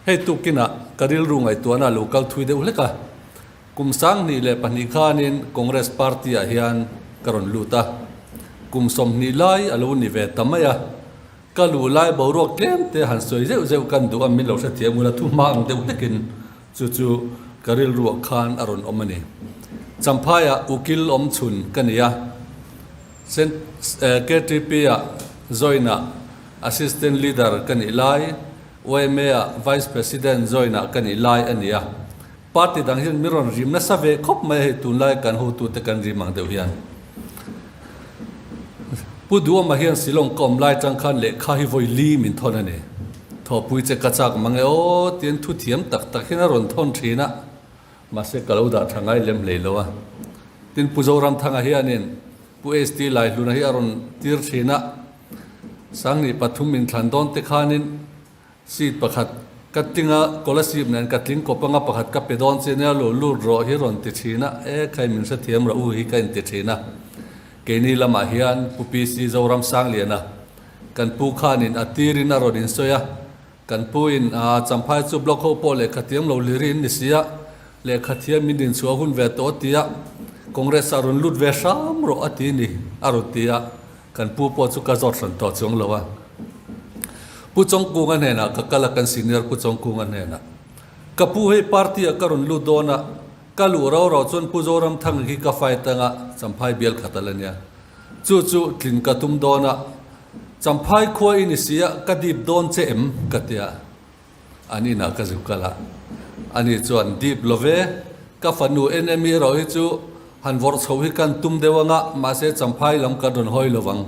Hei tukinah ka rilru ngaihtuahna a lo kal thui deuh hlek a. Kum 2002 khanin Congress Party-ah hian ka rawn lut a. Kum 20 lai a lo ni ve ta mai a. Ka luh lai boruak tlem te han sawi zeuh zeuh kan duh a, min lo hrethiam ula thu hma ang deuh hlekin chu chu ka rilruah khan a rawn awm a ni. Champhaiah ukil awm chhun ka ni a, KTP-ah join-ah Assistant Leader ka nih lai, YMA-ah Vice President join-ah ka nih lai a ni a. Party dang hian min rawn rim nasa ve khawp mai a hei tunlai kan hotute kan rim ang deuh hian. Pu Duama hian Shillong ka awm lai tang khan lehkha hi vawi li min thawn a ni. Thawhpui che ka chak mang e aw tiin thu thiam tak tak hian a rawn thawn thin a, mahse ka lo dah tha ngai lem hlei lo a. Tin Pu Zoramthanga hianin Pu ST Laihluna hi a rawn tir thin a, 2003 min thlan dawn te khanin Seat pakhat ka tling a, scholarship nen ka tling kawp anga pakhat ka pe dawn che nia lo lut rawh hi rawn ti thin a, e khai min hrethiam rawh u hi ka inti thin a. Keini lamah hian Pu PC Zoram Sangliana kan pu khanin a tirin a rawn insawi a, kan pu in a Champhai chu block ho pawh lehkha thiam lo liri in ni si a, lehkha thiam min dinchhuah hun ve tawh a ti a, Congress ah rawn lut ve hram rawh a ti ni a rawn ti a. Kan pu pawh chu ka zawt hran tawh chuang lo a. Pu Chawngkunga hnenah ka kal a, kan senior Pu Chawngkunga hnenah. Ka pu hei party ah ka rawn lut dawn a, ka luh rau rau chuan Pu Zoramthanga hi ka fight anga Champhai bial khat a la nia. Chu chu tlin ka tum dawn a, Champhai khua i ni si a, ka dip dawn che em? ka ti a. An inah ka zuk kal a, ani chuan dip lo ve, ka fanu NME erawh hi chu han vawrh chho hi kan tum deuh anga, mahse Champhai lam kan rawn hawi lo vang.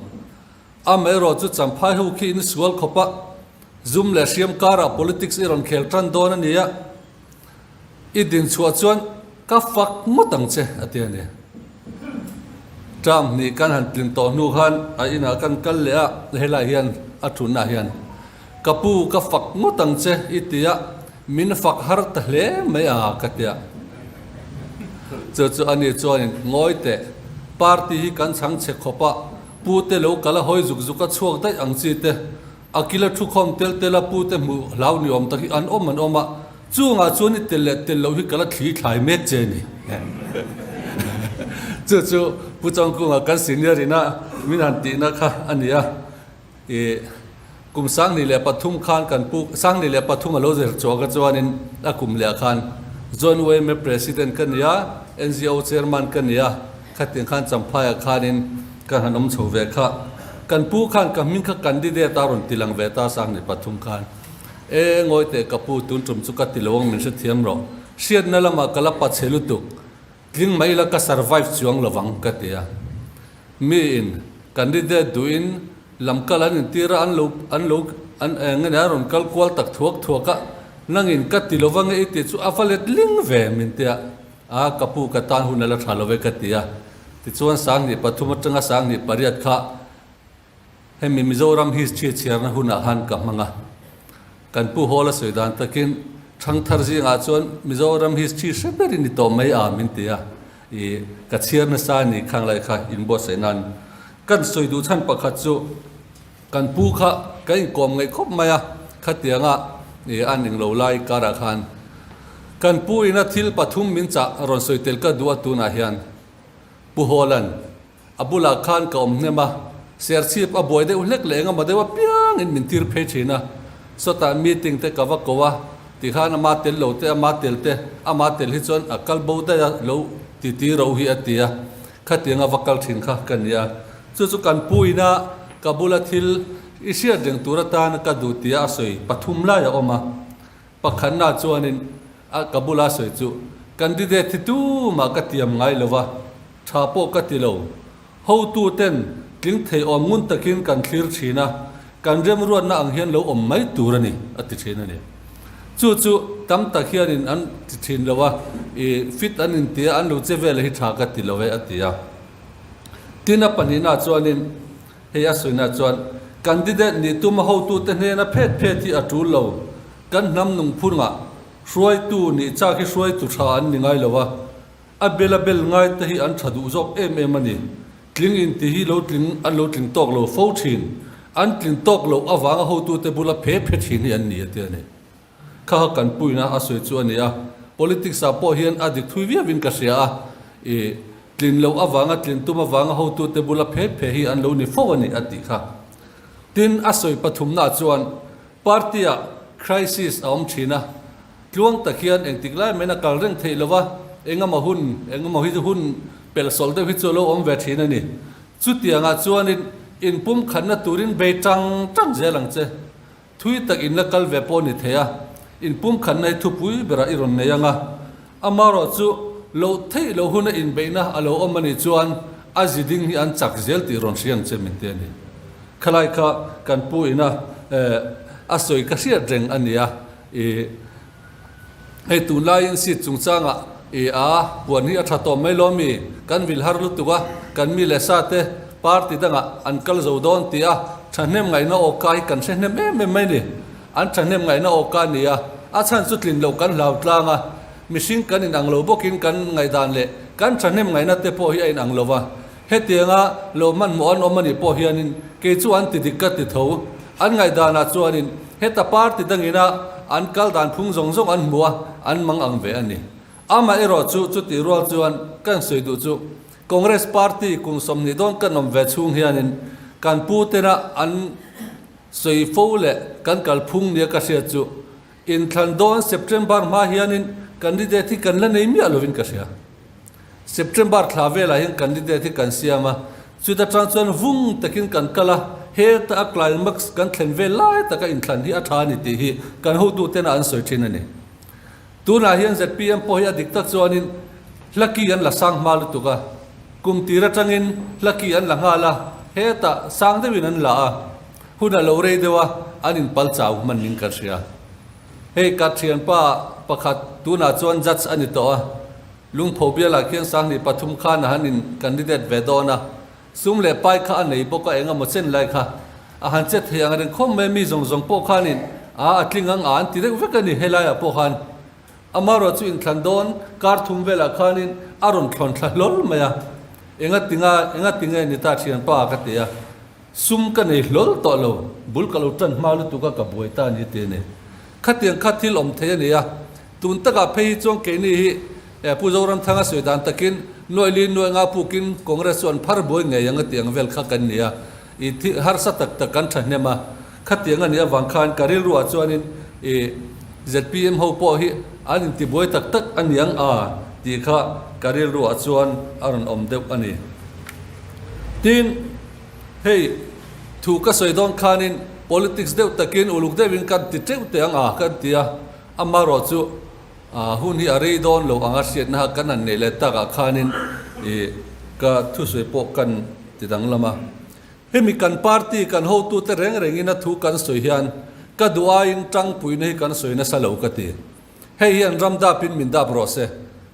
Amaherawh chu Champhai ho khi in sual khawp a, zum leh hriam karah politics i rawn khel tan dawn a ni a, i din chhuah chuan ka fak ngawt ang che a ti a ni. Term hnih kan han tlin tawh hnu khan a inah kan kal leh a, helai hian a thutnaah hian Ka pu ka fak ngawt ang che i ti a, min fak har ta hle mai a ka ti a. Chu chu ani chuanin ngawi teh, party hi kan chhang chhe khawp a, pu te lo kal a hawi zuk zuk a chhuak daih ang chi te, a kila thu khawm tel tel a pu te hmuh hlau ni awm tak hi an awm an awm a, chungah chuan i tel leh tel loh hi ka la thli thlai mek che ni. Chu chu Pu Changkunga kan senior ina min han tihna kha a ni a. I kum 2003 khan kan pu 2003 a lo zir chhuah kha chuanin a kum leh ah khan Joint YMA President ka ni a, NGO Chairman ka ni a, khatiang khan Champhai ah khanin kan han awm chho ve kha. Kan pu khan ka hming kha candidate a rawn ti lang ve ta 2003 khan. E ngawi teh ka pu tun tum chu ka ti lo ang min hrethiam rawh. Hriatna lamah ka la pa chhe lutuk. Tling mai ila ka survive chuang lovang ka ti a. Mi in candidate duhin lam kal an intir a, an lo an lo an eng nge a rawn kal kual tak thuak thuak a, nangin ka ti lova nge i tih chu a va let ling ve min ti a, a ka pu ka tan hun a la tha lo ve ka ti a. Tichuan 2003 atanga 2008 kha Hemi Mizoram history chhiarna hunah khan ka hmang a, kan Pu Hawla sawi dan takin Thangthar zingah chuan Mizoram history hre berin i tawh mai a min ti a, i ka chhiar nasa a ni khang lai kha inbuatsaih nan kan sawi duh chhan pakhat chu kan pu kha ka inkawm ngaih khawp mai a, khatianga i a ning lo lai karah khan kan pu ina thil pathum min chah rawn sawi tel ka duh a tunah hian Pu Hawla'n A bulah khan ka awm hnem a, serchhip a buai deuh hlek leh engemaw deuh apiangin min tir phei thin a. Sawtah meeting te ka va ko a, tikhan ama tel lo te, ama tel te, ama tel hi chuan a kal bo daih a, lo ti ti ro hi a ti a, khatianga va kal thin kha ka ni a. Chu chu kan puina ka bula thil i hriat reng tur atan ka duh tia a sawi pathum lai a awm a. Pakhatna chuanin a ka bula sawi chu candidate hi tumah ka tiam ngai lo va, tha pawh ka ti lo. Hotu ten tling thei awm ngun takin kan thlir thin a, kan remruatna ang hian lo awm mai tur a ni, a ti thin a ni. Chu chu tam tak hianin an ti thin lo a, i fit an inti a, an lo che vel hi tha ka ti lo e, a ti a. Tin a pahnihna chuanin hei a sawina chuan candidate nih tuma hotute hnena phet phet hi a tul lo. Kan hnam nungphungah hruaitu nih chak hi hruaitu tha an ni ngai lo a, a bel a bel ngai te hi an tha duh zawk em em a ni. Tling inti hi lo tling an lo tling tawk lo fo thin. An tling tawk loh avanga hotute bula phe phe thin hi an ni a ti a ni. Kha kha kan puina a sawi chu a ni a. Politics ah pawh hian a dik thui viauin ka hria a. I tlin loh avanga tlin tum avanga hotute bula phe phe hi an lo ni fo a ni a tih kha. Tin, a sawi pathumnaah chuan party ah crisis a awm thin a. Tluang tak hian engtik lai maiin a kal reng theih lo a, engemaw hun, engemaw hi hun pelhsawlh deuh hi chu a lo awm ve thin a ni. Chutiangah chuanin inpumkhatna turin bei tang tang zel ang che. Thui tak in la kal ve pawh ni thei a, inpumkhatna hi thupui berah i rawn nei ang a. Amaherawh chu loh theih loh huna inbeihna a lo awm a nih chuan a ziding hi an chak zel tih rawn hria ang che min ti a ni. Khalai kha kan pu ina a sawi ka hriat reng a ni a, i hei tunlaiin seat chungchangah i a puan hi a tha tawh mai lo mi? Kan vil har lutuk a, kan mi leh sa te party dangah an kal zo dawn tih a thahnem ngaihna awka hi kan hre hnem em em mai ni. An thahnem ngaihna awka a ni a, a chhan chu tlin loh kan hlau tlang a, mihring kan inang lo bawkin kan ngaihdan leh kan thahnem ngaihna te pawh hi a inang lo va. Hetianga lo hmanhmawh an awm a nih pawh hianin kei chu an ti dik ka ti tho. An ngaihdanah chuanin heta party dangina an kal dan phung zawng zawng an hmu a, an mang ang ve a ni. Amaherawh chu chutih rual chuan kan sawi duh chu Congress party kum 20 dawn kan awm ve chhung hianin kan pu tena an sawi fo leh kan kalphung nia ka hriat chu inthlan dawn September hma hianin candidate hi kan la nei miah lovin ka hria. September thla velah hian candidate hi kan siam a, chuta tang chuan vung takin kan kal a, heta a climax kan thlen vel lai taka inthlan hi a tha a ni tih hi kan hotuten a an sawi thin a ni. Tunah hian zpm pawh hi a dik tak chuanin hla ki an la sang hma lutuk a, kum tir atangin hla ki an la nghal a, hetah sang deuhin an la a, hun a lo rei deuh a, an inpal chau hman ning ka hria. Hei ka thianpa pakhat tunah chuan judge a ni tawh a, Lungpho bialah khian 2003 khan a han in candidate ve dawn a, sum leh pai kha a nei bawk a eng emaw chen lai kha a han che thei ang reng khawm mai, mi zawng zawng pawh khanin a a tling ang a an ti deuh vek a ni helaiah pawh khan. Amaherawh chu inthlan dawn kar thum velah khanin a rawn thlawn thla hlawl mai a, enga tinga enga tinge ni ta thianpa ka ti a, sum ka nei hlawl tawh lo, bul ka lo tan hma lutuk a ka buai ta a ni ti a ni. Khatiang kha thil awm thei a ni a. Tun takah phei hi chuan keini hi Pu Zoramthanga sawi dan takin nuai li nuai nga pukin Congress chu an phar buai ngei ang a tih ang vel kha kan ni a, i thi harsa tak tak kan thahnem a. Khatiang a nih avang khan ka rilruah chuanin i zpm ho pawh hi an intibuai tak tak a ni ang a tih kha ka rilruah chuan a rawn awm deuh a ni. Tin, hei thu ka sawi dawn khanin politics deuh takin uluk deuhin kan ti teuh teh ang a kan ti a. Amaherawh chu hun hi a rei dawn lo anga hriatna kha kan han neih leh takah khanin ih ka thusawi pawh kan ti danglam a. Hemi kan party kan hotute reng rengin a thu kan sawi hian ka duh aiin tangpuina hi kan sawi nasa lo ka ti. Hei hian ram dapin min dap rawh se.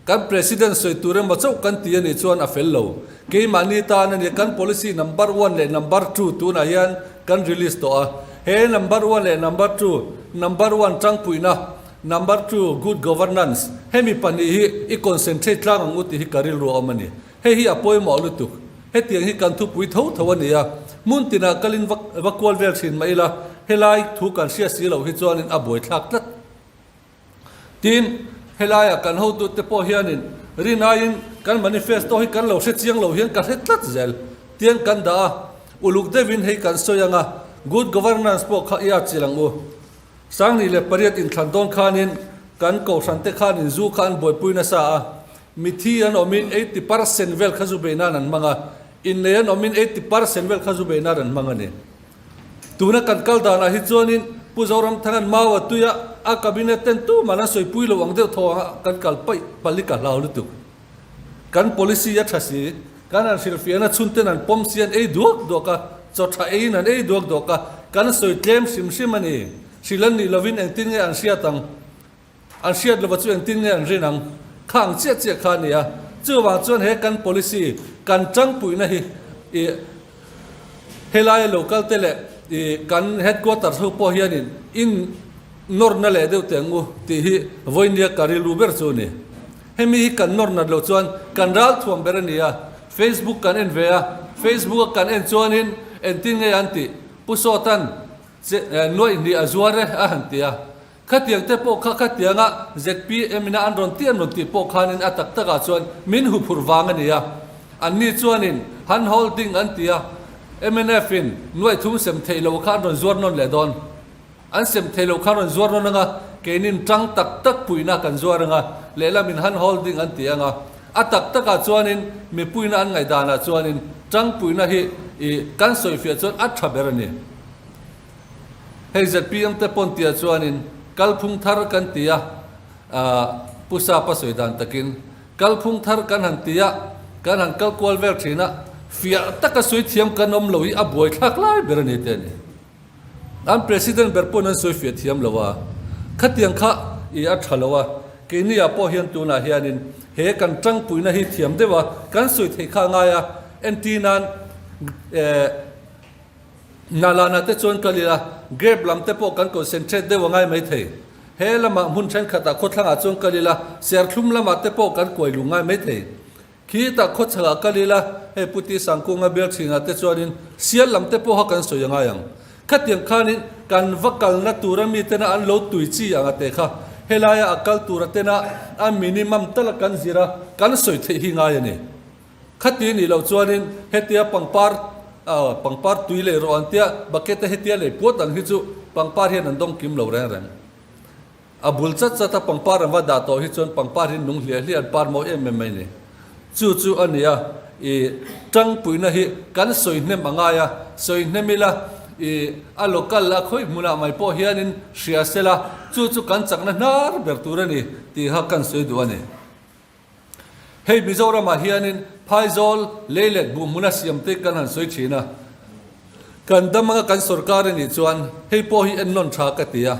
Kan President sawi tur emaw chauh kan ti a nih chuan a fel lo. Keimahni tan a nia, kan policy number one leh number two tunah hian kan release tawh a. He number one leh number two, number one tangpuina, number two good governance, hemi pahnih hi i concentrate tlang ang u tih hi ka rilru a awm a ni. Hei hi a pawimawh lutuk. Hetiang hi kan thupui tho tho a ni a. Hmun tinah kalin va va kual vel thin mah ila, helai thu kan hriat si loh hi chuanin a buaithlak tlat. Tin, helaiah kan hotute pawh hianin rinaiin kan manifesto hi kan lo hre chiang lo hian ka hre tlat zel. Tiang kan dah a, uluk deuhin hei kan sawi ang a, good governance pawh kha i at chilh ang u. 2008 inthlan dawn khanin kan kohhrante khanin zu kha an buaipui nasa a, mithi an awmin 80 percent vel kha zu bei nan an hmang a, innei an awmin 80 percent vel kha zu bei nan an hmang a ni. Tuna kan kal danah hi chuanin Pu Zoramthanga'n mau a tui a, a cabinet ten tuman an sawipui lo ang deuh thaw anga kan kal paih palh hi ka hlau lutuk. Kan policy a tha si, kan han hrilhfiahna chhunten an pawm si an ei duak duak a, chaw tha eiin an ei duak duak a, kan sawi tlem hrim hrim a ni. Hrilh an nih lovin engtin nge an hriat ang? An hriat lova chu engtin nge an rin ang? Kha ang chiah chiah kha a ni a. Chuvang chuan he kan policy, kan tangpuina hi i helaia local te leh i kan headquarters ho pawh hianin in nawrna leh deuh teh ang u tih hi vawinia ka rilru ber chu a ni. Hemi hi kan nawr nat loh chuan kan ral thuam ber a ni a. Facebook kan en ve a, Facebook a kan en chuanin engtin nge an tih? Pu Sawtan nuaih hnih a zuar e a han ti a. Khatiang te pawh kha khatianga zpm ina an rawn tih an rawn tih pawh khanin a tak takah chuan min huphurh vang a ni a. Anni chuanin han holding an ti a, mnf in nuaih thum sem theih loh kha an rawn zuar nawn leh dawn. An sem theih loh kha an rawn zuar nawn anga, keinin tang tak tak puihna kan zuar anga, lehlamin han holding an ti anga. A tak takah chuanin mipuina an ngaihdanah chuanin tang puihna hi i kan sawifiah chuan a tha ber a ni. Hei zpm te pawn tia chuanin kalphung thar kan ti a, Pu Sapa sawi dan takin kalphung thar kan han ti a, kan han kal kual vel thin a, fiah taka sawi thiam kan awm lo hi a buaithlak lai ber a ni te a ni. An President ber pawn an sawi fiah thiam lo a, khatiang kha i a tha lo a, keini ah pawh hian tunah hianin he kan tangpuina hi thiam deuh a, kan sawi theih kha a ngai a, entir nan eh, Hnalana te chuan kal ila, grape lam te pawh kan concentrate deuh a ngai mai thei. He lamah hmun thenkhatah khawthlangah chuan kal ila, serthlum lamah te pawh kan kuai lung ngai mai thei. Khitah khawchhakah kal ila, hei Puti Sangkunga bial thinah te chuanin sial lam te pawha kan sawi a ngai ang. Khatiang khanin kan va kalna tura mi tena an lo tui chi ang a te kha, helaia a kal tura tena a minimum tala kan zir a, kan sawi theih hi ngai a ni. Khati nih loh chuanin hetia pangpar pangpar tui leh rawh an tia bucket a hetia lei puat ang hi chu pangpar hian an dawng kim lo reng reng. A bul chat chat a pangpar an va dah tawh hi chuan pangpar hi nung hliah hliah an par mawi em em mai ni. Chu chu a nia i tangpuina hi kan sawi hnem a ngai a, sawi hnem ila i a local a khawi hmunah mai pawh hianin hria sela chu chu kan chakna hnar ber tur a ni tih kha kan sawi duh a ni. Hei Mizoramah hianin Phaizawl lei leh buhhmuna siamte kan han sawi thin a, kan dam anga kan sorkar a nih chuan hei pawh hi ennawn tha ka ti a.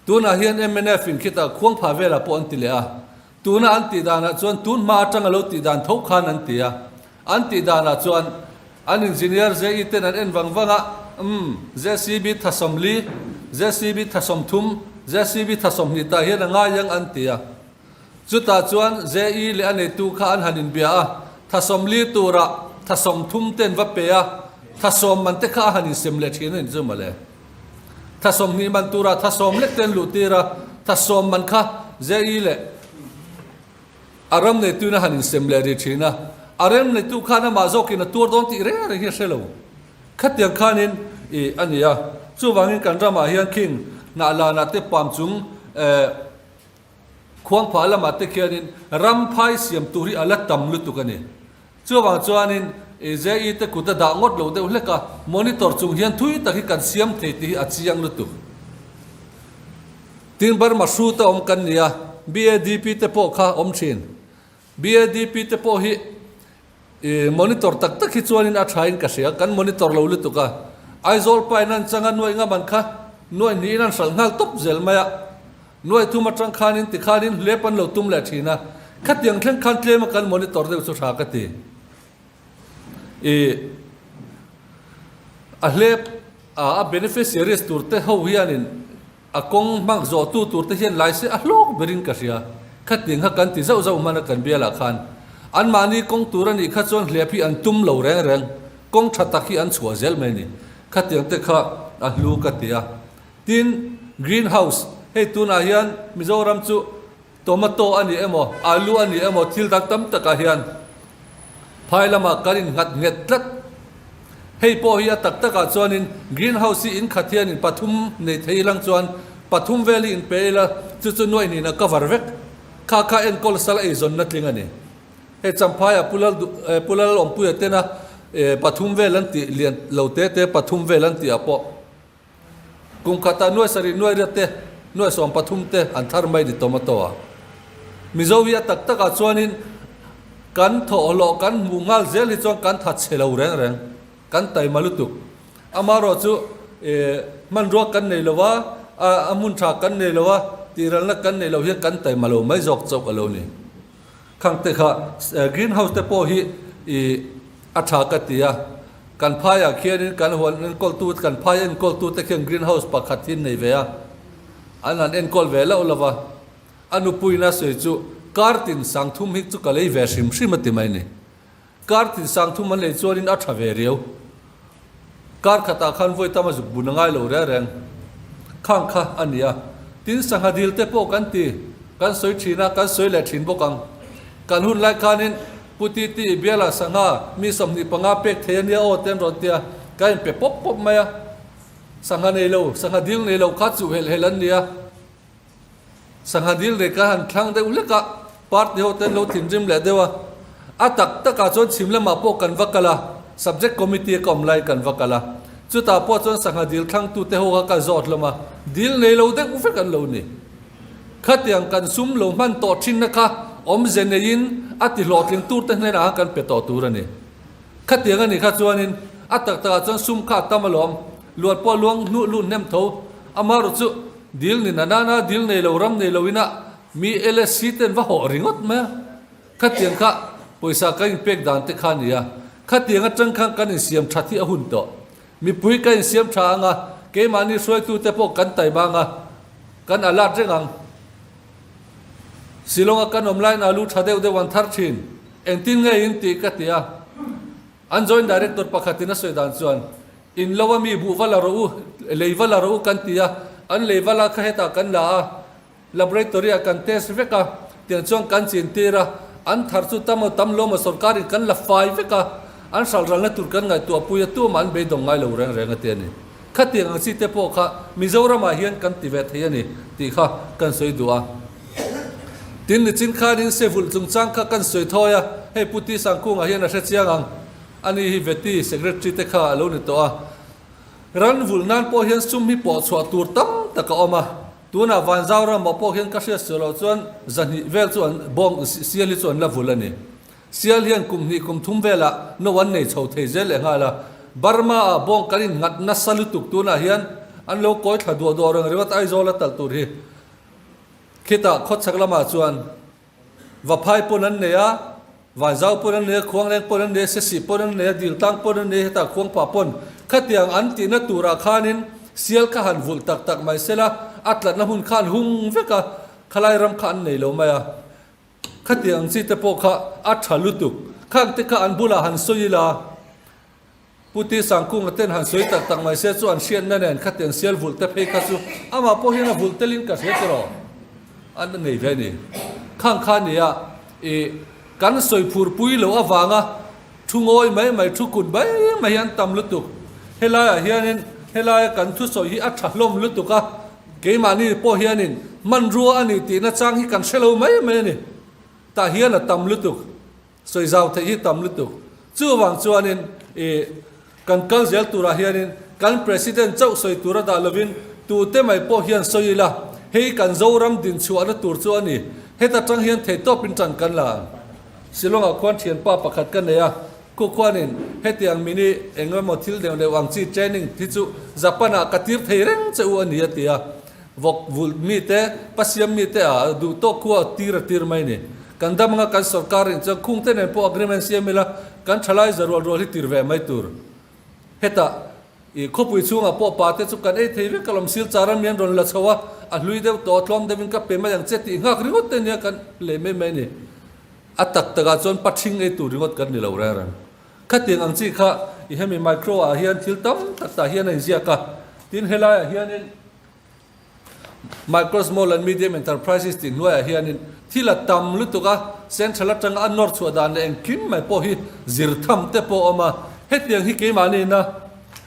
Tunah hian mnf in khitah khuangphah velah pawh an ti leh a, tuna an tih danah chuan tun hma atanga lo tih dan tho khan an ti a. An tih danah chuan an engineer JE ten an en vang vang a, umm, JCB tha 40, JCB tha 30, JCB tha 20 tah hian a ngai ang an ti a. Chutah chuan JE leh a neitu kha an han inbia a, tha 40 turah tha 30 te an va pe a, tha 10 man te kha a han insem leh thin a ni chu mawle. Tha 20 man turah tha 10 lek te an luh tir a, tha 10 man kha JE leh a ram neituin a han insem leh rih thin a, a rem neitu khan amah zawkin a tuar dawn tih reng reng hi a hre lo. Khatiang khanin i a ni a, chuvangin kan ramah hian khing hnah lanah te pam chung eh, Khuangphah lamah te khianin ram phai siam tur hi a la tam lutuk a ni. Chuvang chuanin JE te kut a dah ngawt lo deuh hlek a, monitor chung hian thui tak hi kan siam thei tih hi a chiang lutuk. Tin Burma hru te awm kan ni a, BADP te pawh kha awm thin. BADP te pawh hi I monitor tak tak hi chuanin a thain ka hria, kan monitor lo lutuk a. Aizawl pain an changa nuaih ngam an kha, nuaih hnihin an hralh nghal tawp zel mai a. Nuaih thum atang khanin tikhanin hlep an lo tum leh thin a. Khatiang thleng khan tlema kan monitor deuh chu tha ka ti. I a hlep a beneficiaries tur te ho hianin A kawng hmang zawhtu tur te hian lai se a hlawk berin ka hria. Khatiang kha kan ti zauh zauh hman a kan bialah khan. Anmahni kawng tur a nih kha chuan hlep hi an tum lo reng reng. Kawng tha tak hi an chhuah zel mai a ni. Khatiang te kha a hlu ka ti a. Tin, green house, hei tunah hian Mizoram chu Tomato a ni emaw, alu a ni emaw thil dang tam takah hian phai lamah kan innghat nghet tlat. Hei pawh hi a tak takah chuanin green house hi inkhat hianin pathum nei thei ilang chuan pathum vel hi inpe ila chu chu nuaih hnihna cover vek. Kha kha enkawl sal eizawnna tling a ni. Hei Champhaiah Pu Lal Pu Lal Awmpuia tena pathum vel an tih lian lo te te pathum vel an tih ah pawh Kum khatah nuai sarih nuai riat te, nuai 13 te an thar mai ni tomato a. Mizo hi a tak takah chuanin kan thawhhlawh kan hmuh nghal zel hi chuan kan that chhe lo reng reng, kan taima lutuk. Amaherawh chu hmanrua kan nei lo a, a hmun tha kan nei lo a, tihralna kan nei lo hian kan taima lo mai zawk chauh a lo ni. Khangte kha green house te pawh hi i a tha ka ti a, kan phaiah khianin kan huan enkawltu kan phai enkawltu te khian green house pakhat hi an nei ve a, an han enkawl ve loh lo va, a nupuiin a sawi chu kar tin sangthum hi chu ka lei ve hrim hrim a ti mai ni. Kar tin sangthum an lei chuanin a tha ve riau. Kar khatah khan vawi tam a zuk bun a ngai lo reng reng. Khang kha a ni a. Tin, sangha dil te pawh kan ti, kan sawi thin a, kan sawi leh thin bawk ang. Kan hun lai khanin Pu Titi i biala sangha mi 25 pek thei a nia aw te an rawn ti a, ka inpe pawp pawp mai a. Sangha nei lo, sangha dil nei lo kha chuh helh helh an ni a. Sangha dil nei kha han thlang deuh hlek a, party ho te an lo thinrim leh deuh a. A tak takah chuan chhim lamah pawh kan va kal a, subject committee a ka awm lai kan va kal a. Chutah pawh chuan sangha dil thlangtute ho kha ka zawt hlawm a, dil nei lo deuh vek an lo ni. Khatiang kan sum lo hman tawh thinna kha awmze neiin a ti hlawhtling turte hnenah khan kan pe tawh tur a ni. Khatiang a nih kha chuanin a tak takah chuan sum kha a tam alawm, luan pawh luang hnuh lut hnem tho. Amaherawh chu dil ni na nana dil nei lo ram nei lo ina mi LSC ten va hawh ringawt mai a. Khatiang kha pawisa kan inpek dan te kha a ni a, khatiang atang khan kan insiam that hi a hun tawh. Mipui kan insiam tha ang a, keimahni hruaitute pawh kan taima ang a, kan alert reng ang. Shillong-a kan awm laiin alu tha deuh deuh an thar thin. Engtin nge in tih ka ti a. An joint director pakhatin a sawi dan chuan, In lo a mi buh va la rawh u, lei va la rawh u kan ti a, an lei va la kha hetah kan la a, Laboratory ah kan test vek a, tiang chuan kan chin tir a, an thar chu tam tam lawma sorkar in kan la fai vek a, an hral ralna tur kan ngaihtuah pui a, tumah an beidawng ngai lo reng reng a ti a ni. Khatiang ang chi te pawh kha Mizoram ah hian kan ti ve thei a ni tih kha kan sawi duh a. Tin nichin khanin Sevulh chungchang kha kan sawi thawi a, hei Pu T Sangkhunga hian a hre chiang ang, ani hi Vety Secretary te kha a lo ni tawh a. Ran vulh nan pawh hian sum hi pawh chhuah tur tam tak a awm a. Tunah Vanzau ramah pawh hian ka hriat sual loh chuan zahnih vel chu an bawng sial hi chu an la vul a ni. Sial hian kum hnih kum thum velah no an nei chho thei zel leh nghal a. Burma ah bawng kan in nghat nasa lutuk tunah hian an lo kawi thla duah duah reng ringawt Aizawl a talh tur hi. Khitah khawchhak lamah chuan Vaphai pawn an nei a, Vanzau pawn an nei a, Khuangleng pawn an nei a, Sesih pawn an nei a, Diltlang pawn an nei a, hetah Khuangpa pawn khatiang an tihna turah khanin sial kha han vulh tak tak mai sela, a tlatna hmun kha an hung vek a, khalai ram kha an nei lo mai a. Khatiang ang chi te pawh kha a tha lutuk. Khang te kha an bulah han sawi ila. Pu Ti Sangkunga ten han sawi tak tak mai se chu an hriatna nen khatiang sial vulh te phei kha chu amah pawh hian a vulh telin ka hria tiraw an nei ve a ni. Khang kha nia i kan sawi phur pui loh avanga thu ngawi mai mai thu kut mai mai hi an tam lutuk. Helaiah hianin helaia kan thusawi hi a tha hlawm lutuk a, keimahni pawh hianin hmanrua a ni tihna chang hi kan hre lo mai mai a ni. Tah hian a tam lutuk. Sawi zau theih hi tam lutuk. Chuvang chuanin i kan kal zel turah hianin kan President chauh sawi tur a dah lovin tute mai pawh hian sawi ila, hei kan Zoram dinchhuahna tur chu a ni. Heta tang hian theihtawpin tan kan la ang. Shillong-ah khuan thianpa pakhat ka nei a, khu khuanin hetiang mini eng emaw thil deuh deuh ang chi training hi chu Japan-ah ka tir thei reng che u a ni a ti a. Vawk vulh mite, pasiam mite a duh tawk khu a tir a tir mai ni. Kan dam anga kan sorkar in chuan khungte nen pawh agreement siam ila kan thalai za rual rual hi tir ve mai tur. Hetah i khawpui chhungah pawh pa te chu kan ei thei vek alawm silchar a mian rawn la chho a, a hlui deuh tawh a tlawm deuhin ka pe mai ang che tih nghak ringawt te nia kan lei mai mai ni. A tak takah chuan pathing ei tur ringawt kan ni lo reng reng. Khatiang ang chi kha i hemi micro ah hian thil tam tak tah hian a inziak a, tin helaiah hianin Micro, Small and Medium Enterprises tih hnuaiah hianin thil a tam lutuk a, Central atanga a nawr chhuah dan leh engkim mai pawh hi zir tham te pawh a awm a, hetiang hi keimahniina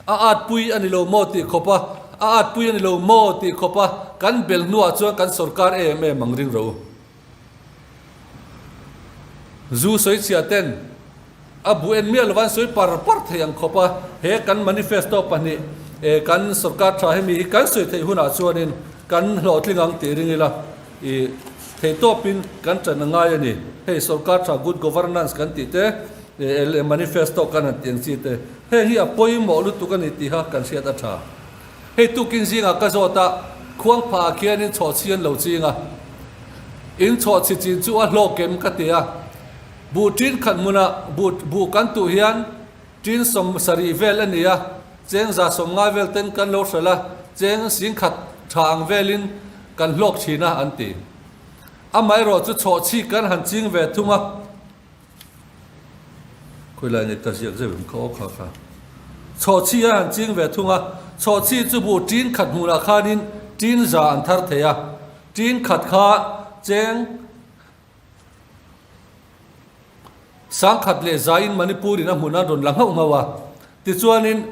a at pui a ni lo maw tih khawp a, a at pui a ni lo maw tih khawp a kan bel hnuah chuan kan sorkar em em ang ring ro. Zu sawichhia ten a bu en miah lova an sawi par par thei ang khawp a, he kan manifesto pahnih eh kan sorkar tha hemi hi kan sawi theih hunah chuanin kan hlawhtling ang tih ring ila ih theihtawpin kan ṭan a ngai a ni. Hei sorkar tha good governance kan tih te eh manifesto kan han tih ang chi te heng hi a pawimawh lutuk a ni tiha kan hriat a ṭha. Hei tukin zingah ka zawt a, khuangphah ah khianin chhawhchhi an lo ching a. In chhawhchhi chin chu a hlawk em ka ti a. Buh ṭin khat hmunah buh buh kan tuh hian ṭin 70 vel a ni a, cheng 190 vel ten kan lo hralh a, cheng 10,000 tha ang velin kan hlawk ṭhin a an ti. Amaherawh chu chhawhchhi kan han ching ve thung a. Khawilai nge ka ziak zeuh em kha aw kha kha. Chhawhchhi a han ching ve thung a, chhawhchhi chu buh ṭin khat hmunah khanin. Tin za an thar thei a, tin khat kha cheng sangkhat leh zaiin Manipur in a hmun a rawn la nghauh nghauh a. Tichuanin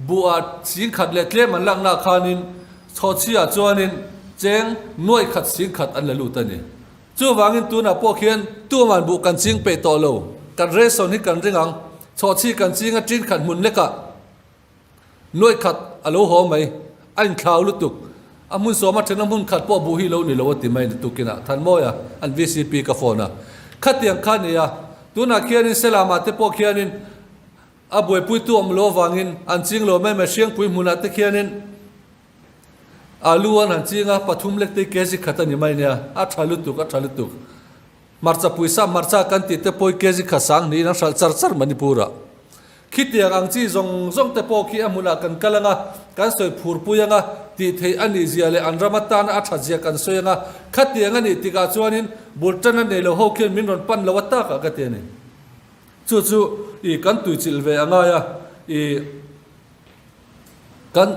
buhah singkhat leh tlem an laknaah khanin chhawhchhiah chuanin cheng nuaih khat singkhat an la lut a ni. Chuvangin tunah pawh khian tuman buh kan ching peih tawh lo, kan ration hi kan ring ang, chhawhchhi kan ching a tin khat hmun lekah Nuaih khat a lo haw mai, a inthlau lutuk. A hmun sawma then a hmun khat pawh buh hi lo ni lo a ti mai ni tukinah Thanmawia an vcp ka phone a. Khatiang kha a ni a, tunah khianin Selama te pawh khianin a buaipuitu awm lo avangin an ching lo mai mai Hriangpui hmunah te khianin alu an han ching a, pathum lek te kg khat a ni mai nia, a tha lutuk, a tha lutuk. Hmarcha puisa hmarcha kan tih te pawh hi kg khat sang niin an hralh char char Manipur-ah. Khitiang ang chi zawng zawng te pawh khi a hmunah kan kal anga, kan sawi phurpui anga, tih theih a nih zia leh an ram atana a that zia kan sawi anga, khatiang a nih tikah chuanin bul tan a nei lo ho khian min rawn pan lo a takah ka ti a ni. Chu chu i kan tuichilh ve a ngai a, i kan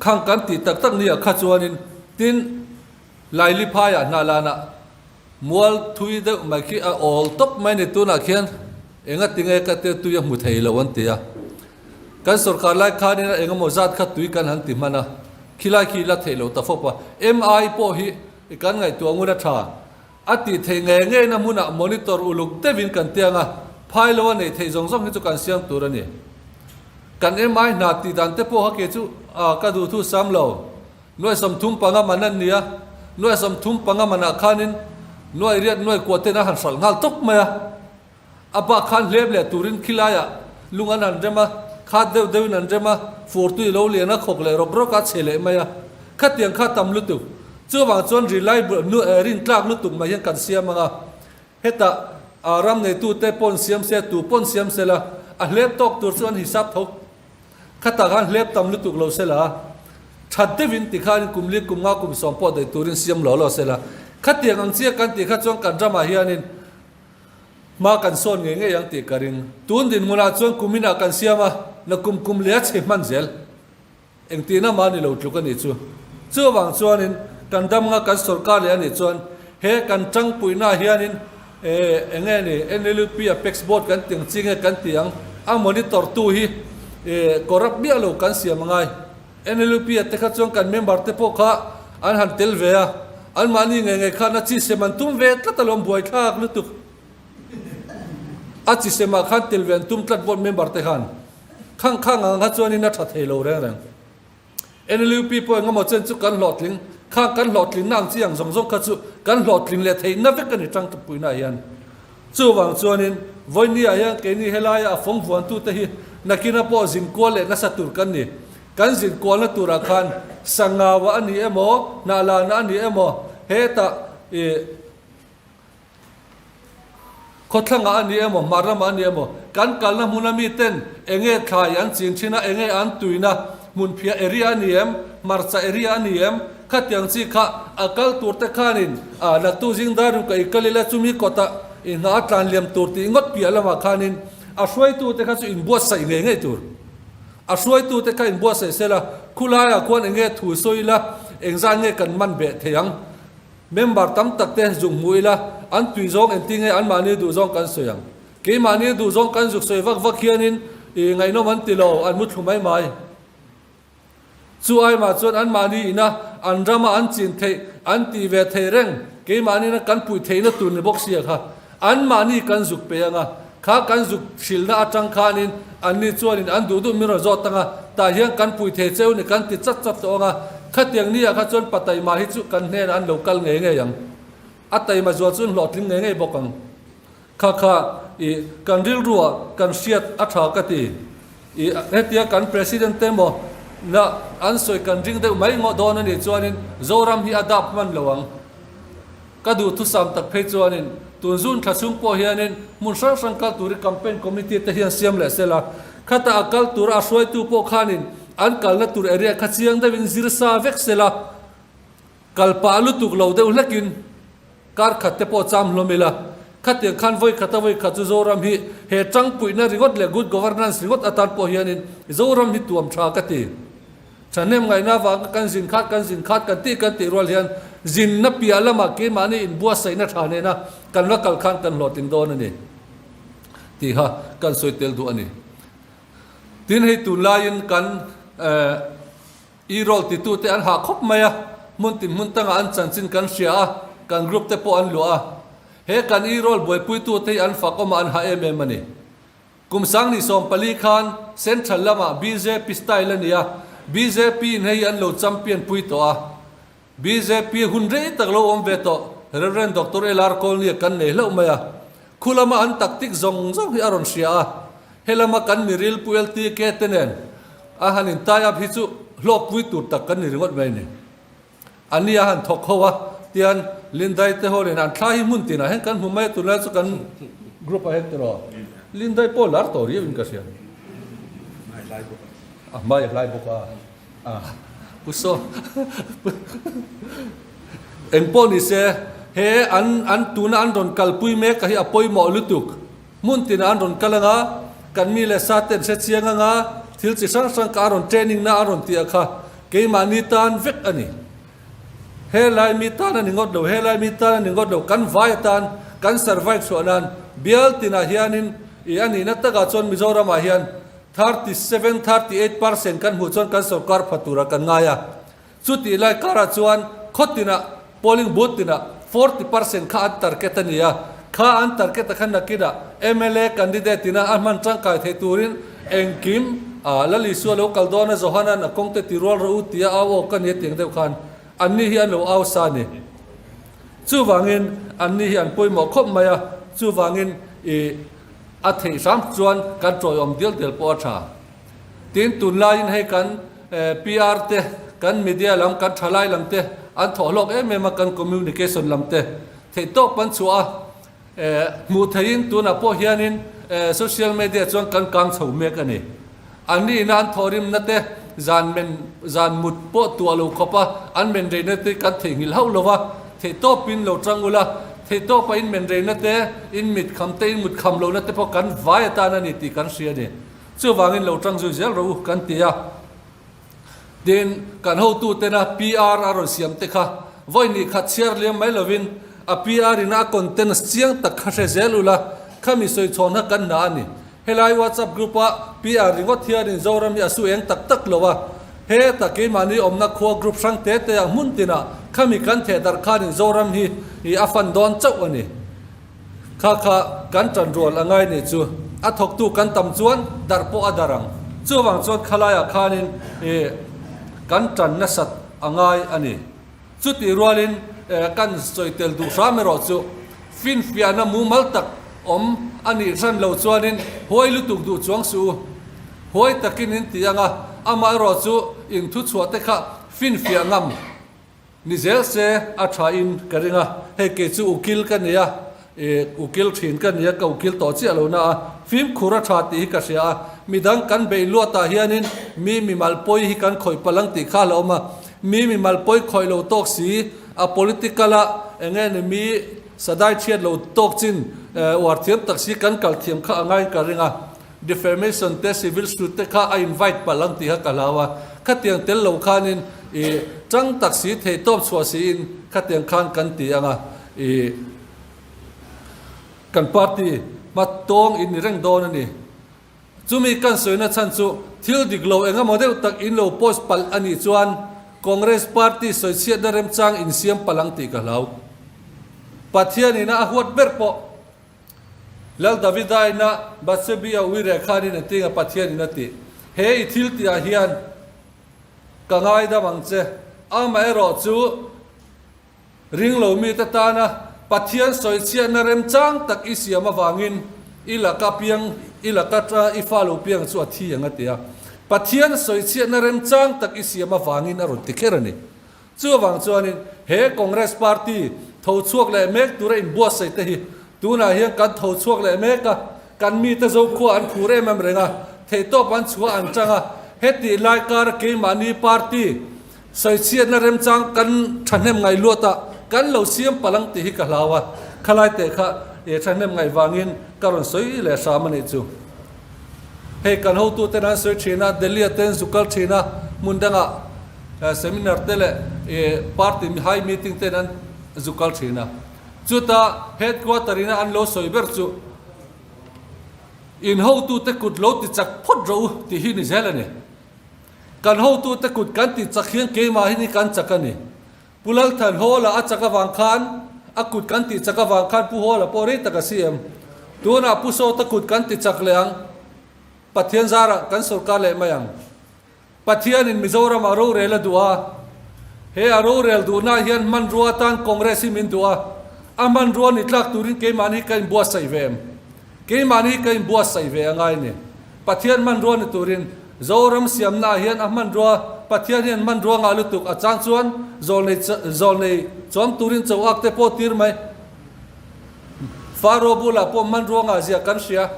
khang kan tih tak tak ni ah kha chuanin tin Laili phaiah hna lanah Mual thui deuh mai khi a awl tawp mai ni tunah khian enga tinge ka tia tui a hmu thei lo an ti a. Kan sorkar lai khanin a engemaw zat kha tui kan han ti hman a, khilai khi la theih lo ta fawp a. MI pawh hi kan ngaihtuah ngun a tha. A tih theih ngei ngeina hmunah monitor uluk deuhin kan tiang a, phai lo a neih theih zawng zawng hi chu kan siam tur a ni. Kan MI hna tih dan te pawh kha kei chu ka duhthu sam lo. Nuai 35 man an ni a, nuai 35 manah khanin nuai riat nuai kua ten a han hralh nghal tawp mai a. A bak khan hlep leh turin khilaiah lung an han rem a, khat deuh deuhin an rem a, fur tui lo lian a khawk leh rawk rawk a chhe leh mai a. Khatiang kha tam lutuk. Chuvang chuan reliable rin tlak lutuk mai hian kan siam ang a. Hetah ram neitute pawn siam se, tu pawn siam se la, a hlep tawk tur chu an hisap tho. Khatah khan hlep tam lutuk lo se la, that deuhin tikhanin kum li kum nga kum sawm pawh daih turin siam lo lo se la. Khatiang ang chiah kan tih kha chuan kan ramah hianin hma kan sawn ngei ngei ang tih ka ring. Tun dinhmunah chuan kum inah kan siam a, na kum kum leh a chhe hman zel. Engtihna mah ni lo tluk a nih chu. Chuvang chuanin kan dam nga kan sorkar leh a nih chuan he kan tangpuihna hianin eng nge ni NLUP Apex Board kan ti ang chi nge kan ti ang a monitor tu hi corrupt miah lo kan siam a ngai. NLUP a te kha chuan kan member te pawh kha an han tel ve a, anmahni ngei ngei khan a chi sem an tum ve tlat alawm buaithlak lutuk. A chi semah khan tel ve an tum tlat board member te khan. Khang khang ang kha chuanin a tha thei lo reng reng. NLUP pawh engemaw chen chu kan hlawhtling, khang kan hlawhtlinna ang chi ang zawng zawng kha chu kan hlawhtling leh theihna vek a ni tangpuina hian. Chuvang chuanin vawinia hian keini helaia a fawng vuantute hi nakina pawh zinkual leh nasa tur kan ni. Kan zinkualna turah khan Sangaua a ni emaw, Hnahlana a ni emaw, hetah ih, Khawthlangah a ni emaw, hmar ramah a ni emaw, kan kalna hmuna miten enge thlai an chin thin a, enge an tuina hmunphiah area a ni em, hmarcha area a ni em, khatiang chi kha a kal tur te khanin a naktu zing dar ruk a i kal ila chumi kawtah i hna a tlan liam tur tih ngawt piah lamah khanin a hruaitu te kha chu inbuatsaih ngei ngei tur. A hruaitu te kha inbuatsaih sela, khulaiah khuan enge thu sawi ila, engzat nge kan man beh thei ang? Member tam tak te zuk hmu ila, an tui zawng engti nge anmahni duh zawng kan sawi ang. Keimahni duh zawng kan zuk sawi vak vak hianin ih ngaihnawm an ti lo, an mu thlu mai mai. Chu aimah chuan anmahni ina an rama an chin theih, an tih ve thei reng, keimahni ina kan puih theihna tur ni bawk sia kha anmahni kan zuk pe anga, kha kan zuk hrilhna atang khanin anni chuanin an duh duh min rawn zawt anga, tah hian kan puih thei cheu ni kan ti chat chat tawh anga, khatiang ni ah kha chuan pa taima hi chu kan hnenah an lo kal ngei ngei ang. A taima zual chu an hlawhtling ngei ngei bawk ang. Kha kha i kan rilruah kan hriat a tha ka ti. I hetia kan President te maw na an sawi kan ring deuh mai ngawh dawn a nih chuanin Zoram hi a dap hman lo ang. Ka duh thusam tak phei chuanin tun zun thla chhung pawh hianin hmun hrang hrang kal turi campaign committee te hian siam leh sela, khata a kal tura a hruaitu pawh khanin an kalna tur area kha chiang deuhin zir sa vek sela, kal pah lutuk lo deuh hlekin kar khat te pawh cham hlawm ila, khatiang khan vawi khata vawi khat chu Zoram hi he tangpuihna ringawt leh good governance ringawt atan pawh hianin Zoram hi tuam tha ka ti. Thahnem ngaihna avanga kan zin khat kan zin khat kan tih kan tih rual hian zinna piah lamah keimahni inbuatsaihna tha nena kan va kal khan kan hlawhtling dawn a ni tiha kan sawi tel duh a ni. Tin hei tunlaiin kan e-roll titute an hah khawp mai a, hmun tin hmun tangah an chanchin kan hria a, kan group te pawh an luah a. He kan e-roll buaipuitute hi an fakawm a an hah em em a ni. Kum 2014 khan Central lamah bjp style a ni a, bjp in hei an lo champion pui tawh a. Bjp hun rei tak lo awm ve tawh Rev. Doctor LR Kawlnia kan nei hlauh mai a. Khu lama an tactic zawng zawng hi a rawn hria a, he lama kan miril Pu LTK te nen a han in tie up hi chu hlawkpui tur tak kan ni ringawt mai a ni. A ni a han thawk ho a, tian Lindai te ho nen an thla hi hmun tinah hian kan hmu mai a, tunlai chu kan group ah hian tiraw Lindai pawh lar tawh riau in ka hria. A hmai a hlai bawk a, a pu saw eng pawh ni se he an an tuna an rawn kalpui mek a hi a pawimawh lutuk. Hmun tinah an rawn kal anga, kan mi leh sa te an hre chiang anga, thil chi hrang hrang ka a rawn training na a rawn tih a kha keimahni tan vek a ni. Helai mi tan a ni ngawt lo, helai mi tan a ni ngawt lo, kan vai atan kan survive chhuah nan bial tinah hianin ih a nihna takah chuan Mizoramah hian 37, 38 percent kan hmuh chuan kan sorkar pha turah kan ngai a. Chutih lai karah chuan khaw tinah polling booth tinah 40 percent kha an target a ni a, kha an target a kha nakinah mla candidate ina a hman tangkai theih turin engkim a Lal Isua lo kal dawn a Johanan a kawng te ti rual rawh u tia au awk a ni a tiang deuh khan anni hi an lo au sa a ni. Chuvangin anni hi an pawimawh khawp mai a, chuvangin ih a theih hram chuan kan tawiawm dial dial pawh a tha. Tin, tunlaiin hei kan PR te, kan media lam, kan thalai lam te an thawh hlawk em em a, kan communication lam te theihtawp an chhuah a, hmuh theihin tunah pawh hianin social media chuan kan kang chho mek a ni. An nihna an thawhrimna te, zan men zan mut pawh tuah lo khawp a, an men reina te kan theihnghilh hauh lo va, theihtawpin lo tang ula, theihtawpa in men reina te, in mit kham te, in mut kham lohna te pawh kan vai atan a ni tih kan hria a ni. Chuvangin lo tang zui zel rawh u kan ti a. Tin, kan hotutena PR a rawn siam te kha vawi nih khat chhiar liam mai lovin a PR ina a contents chiang tak kha hre zel ula, khami sawi chhawn kha kan hna a ni. Helai WhatsApp group a PR ringawt hianin Zoram hi a su eng tak tak lo a, heta keimahni awmna khua group hrang te te ah hmun tinah khami kan theh darh khanin Zoram hi a fan dawn chauh a ni. Kha kha kan ṭan rual a ngai nih chu. A thawktu kan tam chuan darh pawh a darh ang. Chuvang chuan khalaiah khanin ih kan ṭan nasat a ngai a ni. Chutih rualin kan sawi tel duh hram erawh chu finfiahna mumal tak awm a nih hran lo chuanin huai lutuk duh chuang suh u. Huai takin in ti ang a, amaherawh chu in thuchhuah te kha finfiah ngam. Ni zel se a tha in ka ring a, hei kei chu ukil ka ni a, ih ukil thin ka ni a, ka ukil tawh chiah lo na a, fimkhur a tha tih hi ka hria a, midang kan beih luat ah hianin mi mimal pawi hi kan khawih palh ang tih kha a la awm a, mi mimal pawi khawih lo tawk si, a political a eng nge ni mi sadai chhiat lo tawk chin uar thiam tak si kan kal thiam kha a ngaiin ka ring a. Defamation te civil suit te kha a invite palh ang tih kha ka hlau a, khatiang tel lo khanin i tang tak si thei tawp chhuah siin khatiang khan kan ti ang a, i kan party hma tawng in ni reng dawn a ni. Chumi kan sawina chhan chu thil dik lo eng emaw deuh tak in lo post palh a nih chuan Congress party sawichhiatna remchang in siam palh ang tih ka hlau. Pathian ina a huat ber pawh Lal Davida ina Bathsebi a ui reh khanin a tinga Pathianin a ti, He i thil tihah hian ka ngaidam ang che. Amaherawh chu ringlo mite tana Pathian sawichhiatna remchang tak i siam avangin i laka piang, i laka i fa lo piang chu a thi ang a ti a. Pathian sawichhiatna remchang tak i siam avangin a rawn ti kher a ni. Chuvang chuanin he Congress Party tho chhuak leh mek tura inbuatsaih te hi tunah hian kan tho chhuak leh mek a, kan mite Zokhua an phur em em reng a, theihtawp an chhuah an chang a, hetih lai kara keimahni party sawichhiatna remchang kan thahnem ngaih luatah kan lo siam palh ang tih hi ka hlau a, khalai teh kha thahnem ngaih vangin ka rawn sawi leh hram a nih chu. Hei kan hotuten an sawi thin a, Delhi-a te an zu kal thin a. Hmun dangah seminar te leh party high meeting ten an zu kal thin a. Chuta headquarter ina an lo sawi ber chu in hotute kut lo ti chak phawt rawh u tih hi ni zel a ni. Kan hotute kut kan ti chak hian keimah hi ni kan chak a ni. Pu Lalthan Hawla a chak avang khan a kut kan tih chak avang khan Pu Hawla pawh rei tak a siam. Tunah Pu Sawta kut kan ti chak leh ang. Pathian zarah kan sorkar leh mai ang. Pathianin Mizoram a rorel a duh a. He a rorel duhna hian hmanrua atan Congress hi min duh a. A hmanrua ni tlak turin keimahni hi ka inbuatsaih ve em? Keimahni hi ka inbuatsaih ve a ngai ni. Pathian hmanrua ni turin Zoram siamnaah hian a hmanrua, Pathian hian hmanrua ngah lutuk a chang chuan zawlnei zawlnei chuang turin cho ak te pawh tir mai. Faro bulah pawh hmanrua ngah zia kan hria.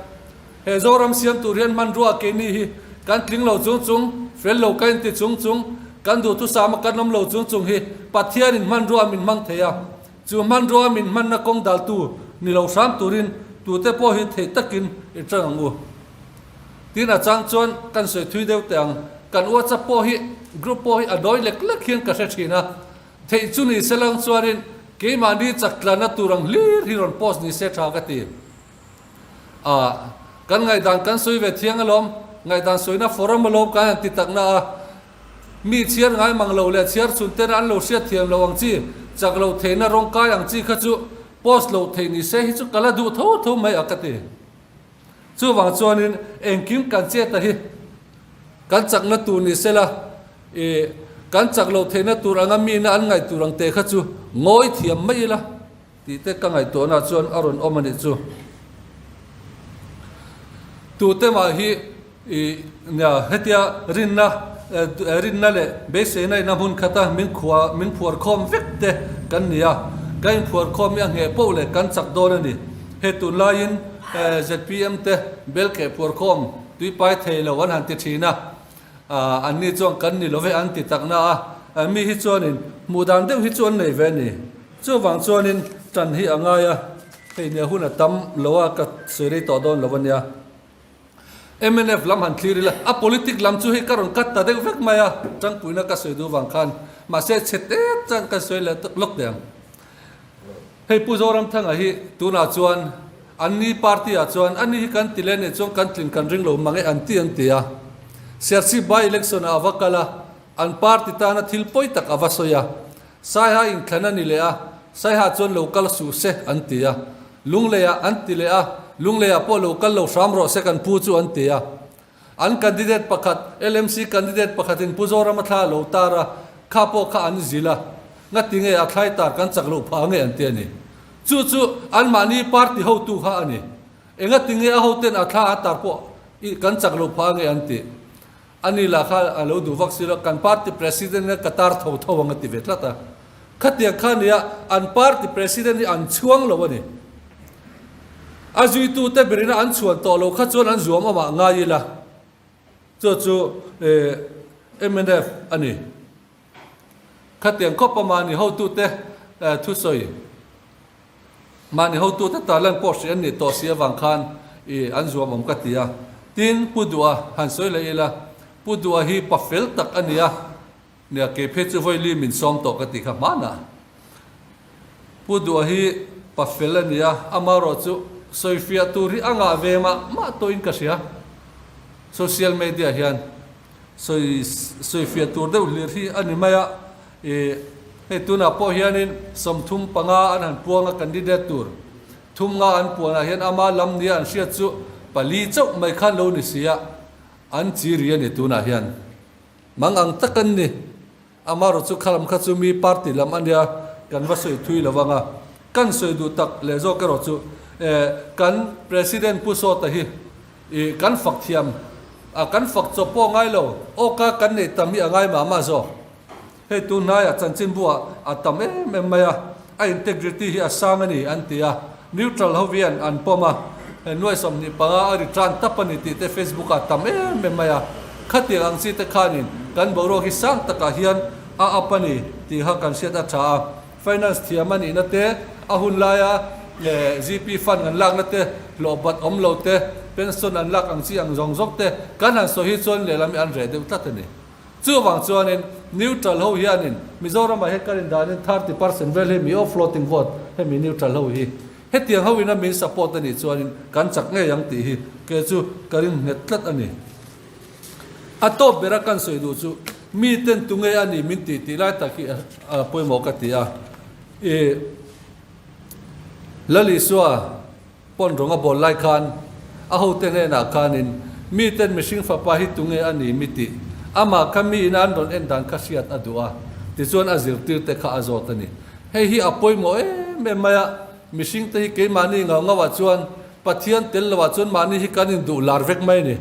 He Zoram siam tur hian hmanrua keini hi kan tling lo chung chung, fel lo ka inti chung chung, kan duhthusama kan awm lo chung chung hi Pathianin hmanrua min hmang thei a. Chu hmanrua min hmanna kawng daltu ni lo hram turin tute pawh hi theih takin i tang ang u. Tin a chang chuan kan sawi thui deuh teh ang. Kan WhatsApp pawh hi group pawh hi a nawi lek lek hian ka hre thin a. Theih chu ni se lang chuanin keimahni chak tlanna tur ang hlir hi rawn post ni se tha ka ti. A, kan ngaihdan kan sawi ve thiang alawm, ngaihdan sawina forum alawm kan han ti takna a. Mi chhiar ngai mang lo leh chhiar chhun tena an lo hriat thiam lo ang chi, chak lo theihna rawng kai ang chi kha chu post loh theih ni se hi chu ka la duh tho tho mai a ka ti. Chuvang chuanin engkim kan chet a hi kan chakna tur ni sela i kan chak loh theihna tur anga mina an ngaih tur ang te kha chu ngawi thiam mai ila tih te ka ngaihtuahna chuan a rawn awm a nih chu. Tute mah hi i nia hetia rinna rinna leh beiseina ina hmun khata min khua min phuar khawm vek te kan ni a, kan inphuar khawm hi a ngheh poh leh kan chak dawn a ni. Hei tunlaiin zpm te bel keh phuar khawm tuipai thei lo an han ti thin a, Anni chuan kan ni lo ve an ti takna a, mi hi chuanin hmuh dan deuh hi chu an nei ve a ni. Chuvang chuanin tan hi a ngai a, hei nia hun a tam lo a, ka sawi rei tawh dawn lo a nia. Mnf lam han thlir ila, a politic lam chu hei ka rawn cut ta deuh vek mai a, tangpuina ka sawi duh vang khan, mahse chhe tep chuan ka sawi leh lawk teh ang. Hei Pu Zoramthanga hi tunah chuan anni party ah chuan ani hi kan ti leh nih chuan kan tlin kan ring lo mang e an ti an ti a. Serchhip by election ah a va kal a, an party tana thil pawi tak a va sawi a. Saiha inthlan a ni leh a, Saiha chuan lo kal suh se an ti a. Lunglei ah an ti leh a, Lunglei ah pawh lo kal lo hram rawh se kan pu chu an ti a. An candidate pakhat, LMC candidate pakhatin Pu Zorama thla a lo tar a, kha pawh kha an zil a, ngati nge a thlai tar kan chak loh phah nge an ti a ni. Chu chu anmahni party hotu kha a ni. Engati nge a hoten a thla a tar pawh i kan chak loh phah nge an ti. Ani lah kha a lo duh vak si lo, kan party president nge ka tar tho tho ang a ti ve tlat a. Khatiang kha nia an party president hi an chhuang lo a ni. A zuitute berina an chhuan tawh lo kha chuan an zuam amah ngai ila, chu chu mnf a ni. Khatiang khawpa mahni hotute thusawi, mahni hotute tarlan pawh hrih an nih tawh si avang khan i an zuam awm ka ti a. Tin, Pu Duha han sawi leh ila, Pu Duha hi pa fel tak a ni a, Nia, kei phei chu vawi min sawm tawh ka ti kha hmanah. Pu Duha hi pa fel a ni a, amaherawh chu sawifiah tur hi a ngah ve mah mah tawhin ka hria. Social media hian sawi sawifiah tur deuh hlir hi a ni mai a, ih hei tunah pawh hianin 35 an han puang a candidate tur thum nga an puanah hian ama lam nia an hriat chu pali chauh mai khan lo ni si a, an chi ri a ni tunah hian. Mang ang tak an ni. Amaherawh chu khalam kha chu mi party lam a nia, kan va sawi thui lo vang a. Kan sawi duh tak leh zawk erawh chu kan President Pu Sawta hi ih kan fak thiam a, kan fak chawp pawh ngai lo, awka kan neih tam hi a ngai mah mah zawk. Hei tun hnaiah chanchinbuah a tam em em mai a, a integrity hi a sang a ni an ti a, neutral ho hian an pawm a, hei nuai 25 a return tap a ni tih te Facebook ah tam em em mai a, khatiang ang chi te khanin kan boruak hi sang takah hian a up a ni tih kha kan hriat a tha a, finance thiam a nihna te, a hun laia GP fund an lakna te, hlawh bat awm lo te, pension an lak ang chi ang zawng zawng te kan han sawi hi chuan lehlam hi an reh deuh tlat a ni. Chuvang chuanin neutral ho hianin Mizoramah hian kan indanin 30% vel hi mi aw floating vote hemi neutral ho hi hetiang ho ina min support a nih chuanin kan chak ngei ang tih hi kei chu ka ring nghet tlat a ni. A tawp bera kan sawi duh chu miten tunge a ni min tih tih lai tak hi a pawimawh ka ti a. I Lal Isua pawn rawng a bawl lai khan a hote hnenah khanin miten mihring fapa hi tunge a ni mi tih amah kha mi ina an rawn en dan kha hriat a duh a, tichuan a zirtirte kha a zawt a ni. Hei hi a pawimawh em em mai a, mihringte hi keimahni ngau ngauah chuan Pathian tel loah chuan mahni hi kan induh lar vek mai a ni.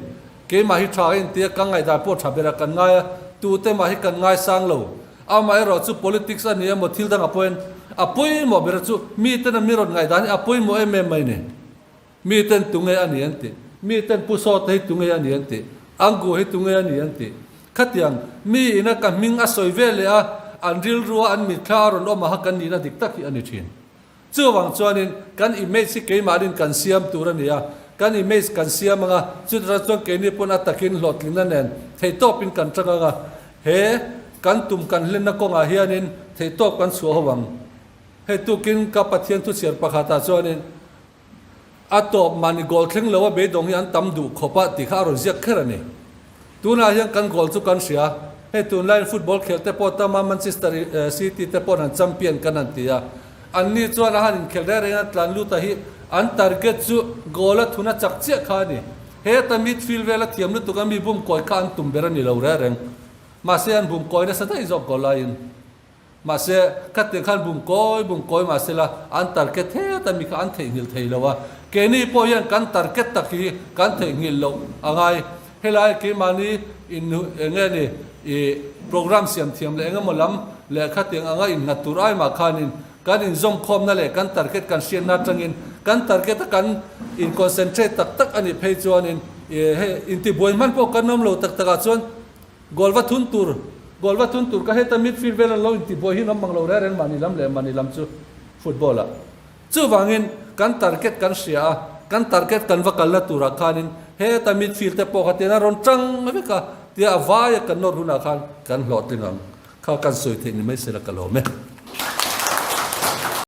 Keimah hi tha a intia ka ngaihdan pawh tha berah kan ngai a, tute mah hi kan ngaisang lo. Amaherawh chu politics a ni emaw thil dangah pawhin a pawimawh ber chu miten a mi rawn ngaihdan hi a pawimawh em em mai ni. Miten tunge a ni an tih, miten Pu Sawta hi tunge a ni an tih, Angu hi tunge a ni an tih. Khatiang mi ina ka hming a sawi ve leh a, an rilrua an mitthla a rawn awm aha kan nihna dik tak hi a ni thin. Chuvang chuanin kan image hi keimahnin kan siam tur a ni a, kan image kan siam ang a, chutah chuan keini pawn a takin hlawhtlinna nen theihtawpin kan tang ang a, he kan tum kan hlenna kawngah hianin theihtawp kan chhuah ho ang. Hei tukin ka Pathian thuchhiar pakhatah chuanin A tawp mahni goal thleng lo a beidawng hi an tam duh khawp a tih kha a rawn ziak kher a ni. Tunah hian kan goal chu kan hria. Hei tunlaiin football khel te pawh tam a, Manchester City te paw'n an champion kan han ti a. Anni chuan a han inkhel reng reng a tlan lut a hi an target chu goal a thun a chak chiah kha a ni. Heta midfield vel a thiam lutuk a mi bum kawi kha an tum ber a ni lo reng reng. Mahse an bum kawi nasa daih zawk goal laiin. Mahse, khatiang khan bum kawi bum kawi mah sela an target het a mi kha an theihnghilh thei lo a. Keini pawh hian kan target tak hi kan theihnghilh loh a ngai. Helai keimahni in eng nge ni i program siam thiam leh eng emaw lam leh khatiang anga innghat tur ai mah khanin kan inzawmkhawmna leh kan target kan hriatna atangin kan target a kan in concentrate tak tak a nih phei chuanin hei intibuai hman pawh kan awm lo tak takah chuan Goal va thun tur, Goal va thun tur ka heta midfield vel an lo intibuai hi an awm mang lo reng reng mahni lam leh mahni lam chu football ah. Chuvangin kan target kan hria a, kan target kan va kalna turah khanin heta midfield te pawh kha tian a rawn tang vek a, tia a vaia kan nawr hunah khan kan hlawhtling ang kha kan sawi theih ni mai sela ka lawm e.